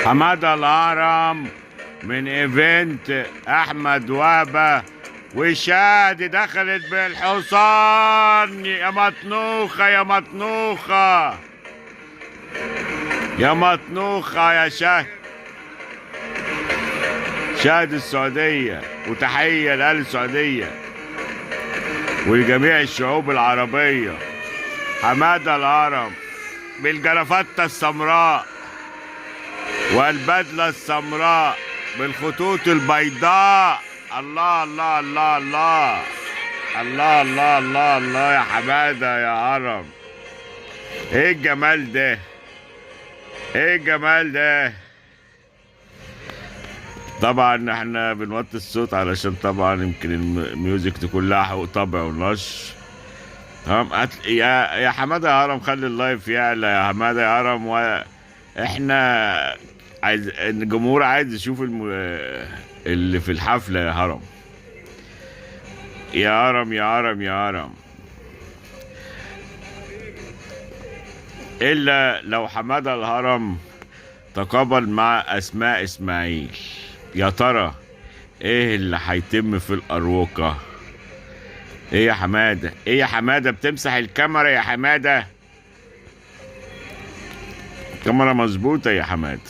حمادة الهرم من event احمد وهبه، وشادي دخلت بالحصان. يا مطنوخه يا مطنوخه يا مطنوخه يا شهد، شهد السعودية، وتحية لأهل السعودية ولجميع الشعوب العربية. حمادة الهرم بالجرافتة السمراء والبدلة السمراء بالخطوط البيضاء. الله الله الله الله الله الله الله الله يا حمادة يا هرم، ايه الجمال ده، ايه الجمال ده. طبعا احنا بنوطي الصوت علشان طبعا يمكن ال music تكون لها حقوق طبع ونشر. تمام. يا حمادة يا هرم، خلي ال live يعلى يا حمادة يا هرم. واحنا عايز الجمهور عايز يشوف اللي في الحفلة يا هرم يا هرم يا هرم يا هرم. الا لو حمادة الهرم تقابل مع اسماء اسماعيل، يا ترى ايه اللي هيتم في الاروقه؟ ايه يا حمادة، ايه يا حمادة، بتمسح الكاميرا يا حمادة؟ الكاميرا مظبوطة يا حمادة.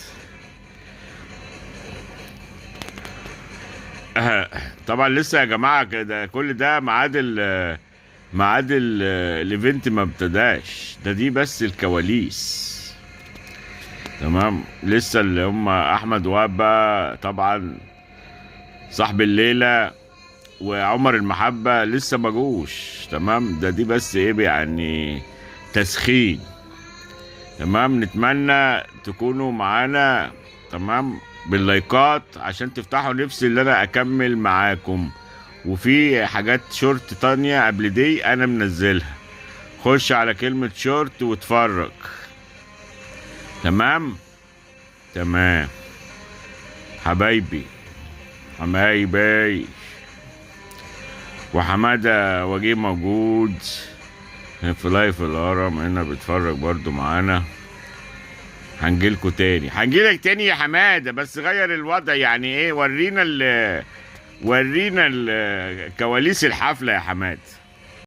طبعا لسه يا جماعة كده كل ده ميعاد ميعاد ال event ما ابتداش، ده دي بس الكواليس. تمام. لسه اللي هم احمد وهبه طبعا صاحب الليلة وعمر المحبة لسه ما جوش. تمام. ده دي بس ايه يعني تسخين. تمام. نتمنى تكونوا معانا. تمام. باللايكات عشان تفتحوا نفسي اللي انا اكمل معاكم. وفي حاجات شورت تانية قبل دي انا منزلها، خش على كلمة شورت واتفرج. تمام تمام حبايبي حبايبي. وحمادة وجيه موجود في live الهرم هنا بيتفرج برضو معانا. هنجيلكوا تاني، هنجيلك تاني يا حمادة، بس غير الوضع يعني ايه، ورينا ال كواليس الحفلة يا حمادة.